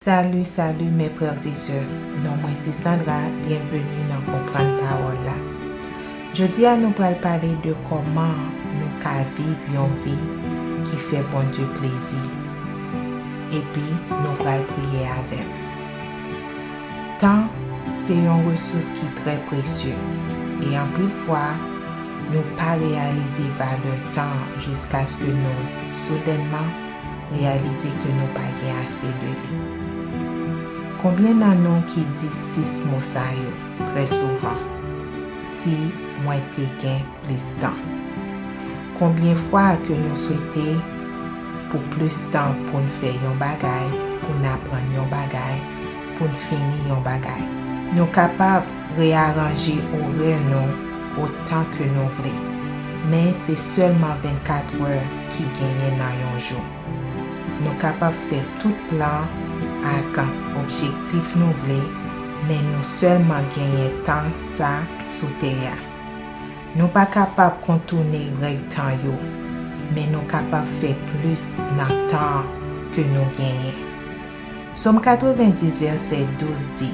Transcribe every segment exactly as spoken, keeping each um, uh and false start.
Salut, salut mes frères et sœurs. Non mwen se Sandra, byenveni nan Konprann Pawòl la. Jodi a nou pral pale de kòman nou ka viv yon vi ki fè Bondye plezi. Epi nou pral priye avè m. Tan se yon resous ki trè presye, e anpil fwa, nou pa reyalize valè tan jiskaske nou soudènman reyalize ke nou pa gen ase de li. Konbyen nan nou ki di sis mo sa yo trè souvan? Si mwen te gen plis tan. Konbyen fwa ke nou swete pou plis tan pou n fè yon bagay, pou n aprann yon bagay, pou n fini yon bagay? Nou kapab reyaranje orè nou otan ke nou vle, men se sèlman vennkat è ki genyen nan yon jou. Nou kapab fè tout plan ak objektif nou vle, men nou sèlman genyen tan sa sou tè a. Nou pa kapab kontoune règ tan yo, men nou kapab fè plis nan tan ke nou genyen. Sòm katrevendis vèsè douz di,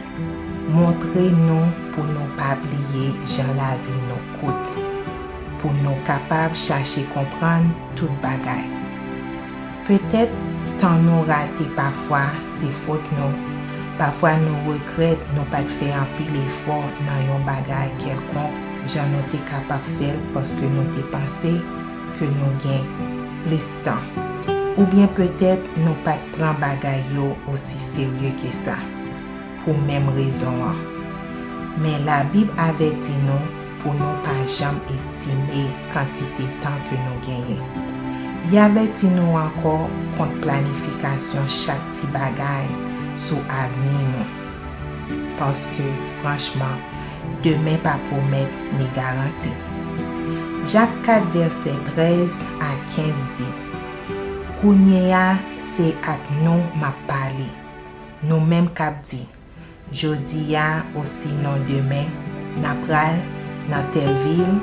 montre nou pou nou pa bliye jan lavi nou kout, pou nou kapab chache konprann tout bagay. Petèt tan nou rate pafwa se fòt nou. Pafwa nou regrèt nou pa t fè anpil efò nan yon bagay kèlkonk jan nou te kapab fè l paske nou te panse ke nou gen plis tan. Oubyen petèt nou pa t pran bagay yo osi serye ke sa pou menm rezon an. Men Labib avèti nou pou nou pa janm estime kantite tan ke nou genyen. Li avèti nou ankò kont planifikasyon chak ti bagay sou avni nou. Paske, franchman, demen pa pwomèt ni garanti. Jak kat vèsè trèz a kenz di, kounye a, se ak nou m ap pale, nou menm k ap di, jodi a osinon demen, n ap pral nan tèl vil,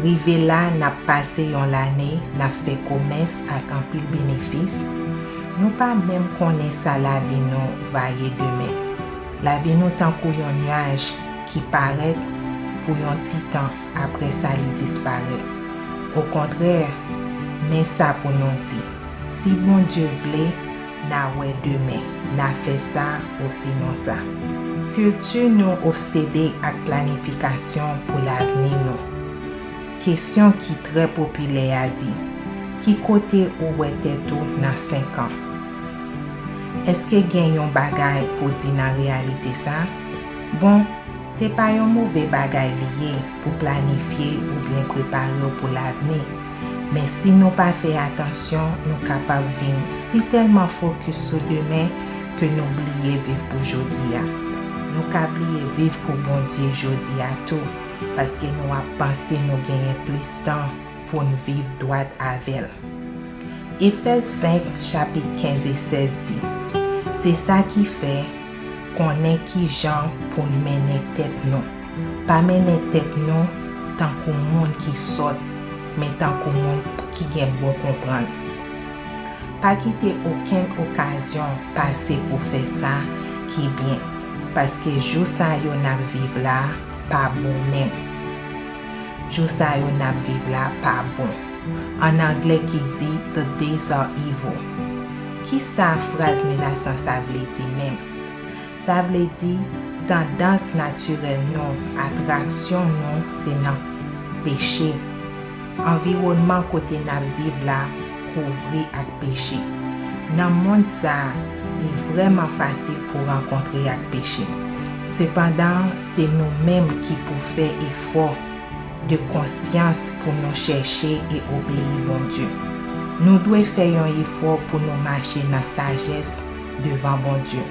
rive la n ap pase yon lane n ap fè komès ak anpil benefis, nou pa menm konnen sa lavi nou va ye demen. Lavi nou tankou yon nyaj ki parèt pou yon ti tan, apre sa li disparèt. Okontrè, men sa pou nou di, si Bondye vle, n a wè demen, n a fè sa osinon sa. Kilti nou obsede ak planifikasyon pou lavni nou. Kesyon ki trè popilè a di, ki kote ou wè tèt ou nan senk an? Èske gen yon bagay pou di nan reyalite sa? Bon, se pa yon move bagay li ye pou planifye oubyen prepare w pou lavni. Men si nou pa fè atansyon, nou kapab vin sitèlman fokis sou demen ke nou bliye viv pou jodi a. Nou ka bliye viv pou Bondye jodi a tou, paske nou ap panse nou genyen plis tan pou n viv dwat avè l. Efèz senk, chapit kenz e sèz di, se sa ki fè, konnen ki jan pou n mennen tèt nou. Pa mennen tèt nou tankou moun ki sòt, men tankou moun ki gen bon konprann. Pa kite okenn okazyon pase pou fè sa ki byen, paske jou sa yo n ap viv la pa bon menm. Jou sa yo n ap viv la pa bon. An anglè ki di, the days are evil. Ki sa fraz menasan sa vle di menm? Sa vle di, tandans natirèl nou, atraksyon nou, se nan peche. Anviwònman kote n ap viv la kouvri ak peche. Nan mond sa a, li vrèman fasil pou rankontre ak peche. Sepandan, se nou menm ki pou fè efò de konsyans pou nou chèche e obeyi Bondye. Nou dwe fè yon efò pou nou mache nan sajès devan Bondye.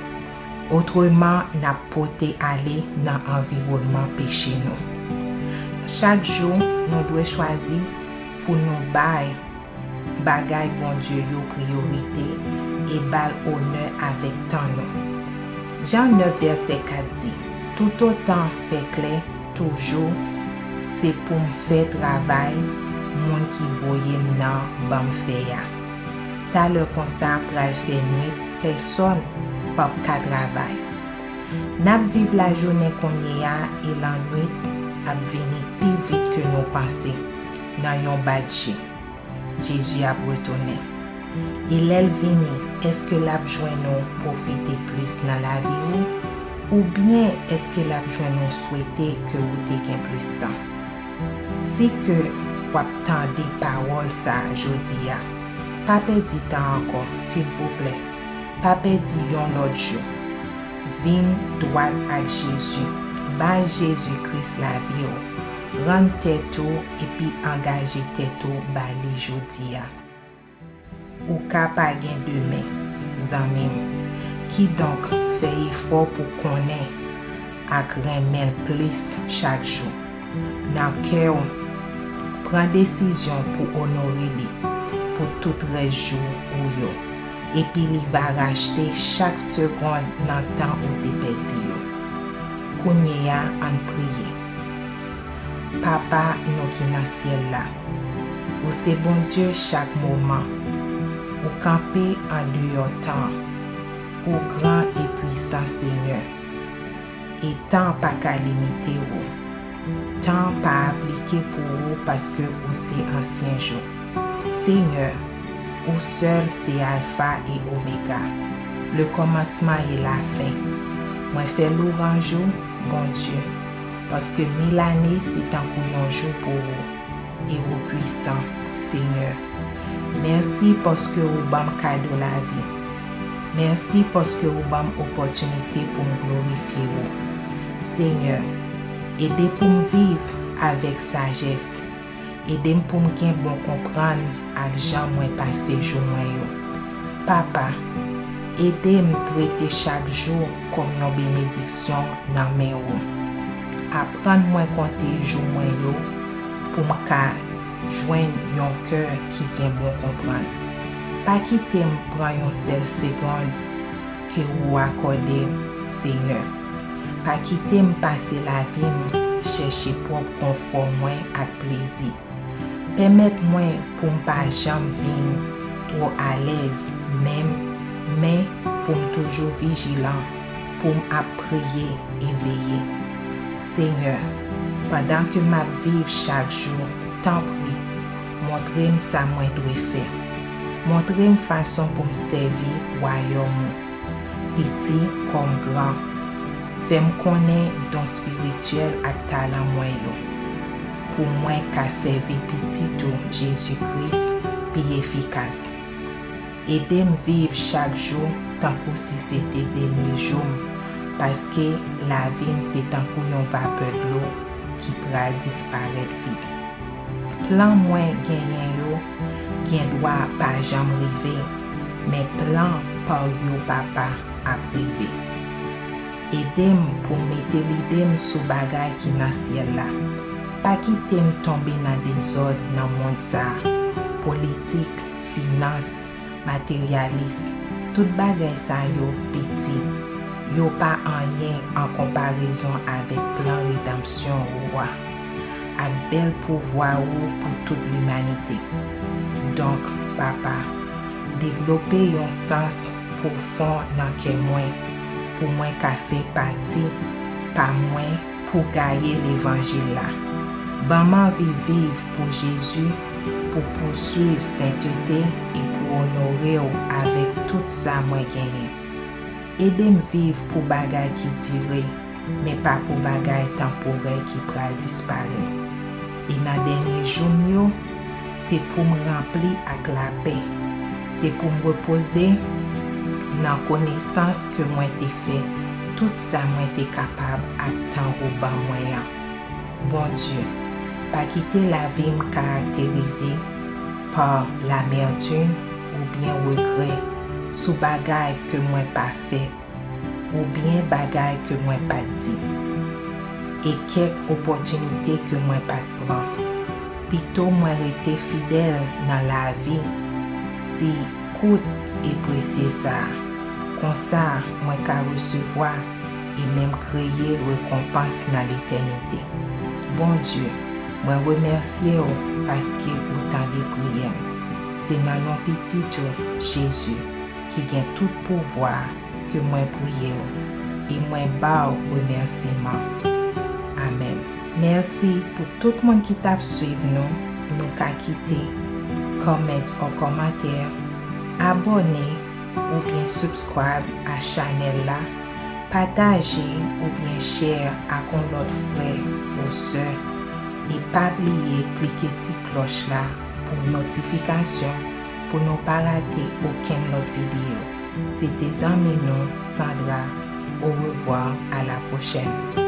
Otreman, n ap pote ale nan anviwònman peche nou. Chak jou, nou dwe chwazi pou nou bay bagay Bondye yo priyorite e ba l onè avèk tan nou. Jan nèf vèsè kat di, toutotan fè klè toujou, se pou m fè travay moun ki voye m nan ban m fè a. Talè konsa pral fè nwit, pèsonn p ap ka travay. N ap viv lajounen kounye a e lannwit ap vini pi vit ke nou panse, nan yon bat je. Jezi ap retounen. E lè l vini, èske l ap jwenn ou pwofite plis nan lavi ou? Oubyen èske l ap jwenn ou swete ke ou te gen plis tan? Si ke w ap tande pawòl sa a jodi a, pa pèdi tan ankò, silvouplè. Pa pèdi yon lòt jou. Vin dwat ak Jezi. Bay Jezi Kris lavi w. Rann tèt ou epi angaje tèt ou ba li jodi a. Ou ka pa gen demen, zanmi m. Kidonk, fè efò pou konnen ak renmen l plis chak jou. Nan kè w, pran desizyon pou onore li pou tout rès jou ou yo, epi li va rachte chak segonn nan tan ou te pèdi yo. Kounye a, ann priye. Papa nou ki nan syèl la, ou se Bondye chak moman. Ou kanpe andeyò tan. Ou gran e pwisan, Senyè. E tan pa ka limite ou. Tan pa aplike pou ou paske ou se ansyen jou. Senyè, ou sèl se Alfa e Omega, le kòmansman e lafen. Mwen fè lwanj ou, Bondye, paske mil ane se tankou yon jou pou ou, e ou pwisan, Senyè. Mèsi paske ou ban m kado lavi. Mèsi paske ou ban m opòtinite pou m glorifye ou. Senyè, ede pou m viv avèk sajès. Ede m pou m gen bon konprann ak jan mwen pase jou mwen yo. Papa, ede m trete chak jou kòm yon benediksyon nan men ou. Aprann mwen konte jou mwen yo pou m ka jwenn yon kè ki gen bon konprann. Pa kite m pran yon sèl segonn ke ou akòde m, Senyè. Pa kite m pase lavi m chèche pwòp konfò mwen ak plezi. Pèmèt mwen pou m pa janm vin twò alèz, men, men pou m toujou vijilan, pou m ap priye e veye. Senyè, pandan ke m ap viv chak jou, tanpri, montre m sa mwen dwe fè. Montre m fason pou m sèvi wayòm ou, piti kòm gran. Fè m konnen don espirityèl ak talan mwen yo, pou mwen ka sèvi Pitit ou, Jezi Kris, pi efikas. Ede m viv chak jou tankou si se te dènye jou m, paske lavi m se tankou yon vapè dlo ki pral disparèt vit. Plan mwen genyen yo gen dwa pa janm rive, men plan pa w yo, Papa, ap rive. Ede m pou m mete lide m sou bagay ki nan syèl la. Pa kite m tonbe nan dezòd nan mond sa a, politik, finans, materyalis, tout bagay sa yo piti. Yo pa anyen an konparezon avèk plan redanmsyon ou a, ak bèl pouvwa ou pou tout limanite. Donk, Papa, devlope yon sans pwofon nan kè mwen, pou mwen ka fè pati pa mwen pou gaye levanjil la. Ban m anvi viv pou Jezi, pou pouswiv sentete e pou onore w avèk tout sa mwen genyen. Ede m viv pou bagay ki dire, men pa pou bagay tanporè ki pral disparèt. E nan dènye jou m yo, se pou m ranpli ak lapè. Se pou m repoze nan konesans ke mwen te fè tout sa mwen te kapab ak tan ou ban mwen an. Bondye, pa kite lavi m karakterize pa lamètim oubyen regrè sou bagay ke mwen pa fè oubyen bagay ke mwen pa t di, e kèk opòtinite ke mwen pa t pran. Pito mwen rete fidèl nan lavi si kout e presye sa a. Konsa, mwen ka resevwa e menm kreye rekonpans nan letènite. Bondye, mwen remèsye w paske ou tande priyè m. Se nan non Pitit ou, Jezi, ki gen tout pouvwa a, ke mwen priye w, e mwen ba w remèsiman. Amèn. Mèsi pou tout moun ki t ap swiv nou. Nou ka kite comment an kòmantè, abòne oubyen subscribe a chanèl la, pataje oubyen share ak yon lòt frè ou sè, e pa bliye klike ti klòch la pou notifikasyon, pou nou pa rate okenn lòt videyo. Se te zanmi nou, Sandra. Au revoir, à la prochaine.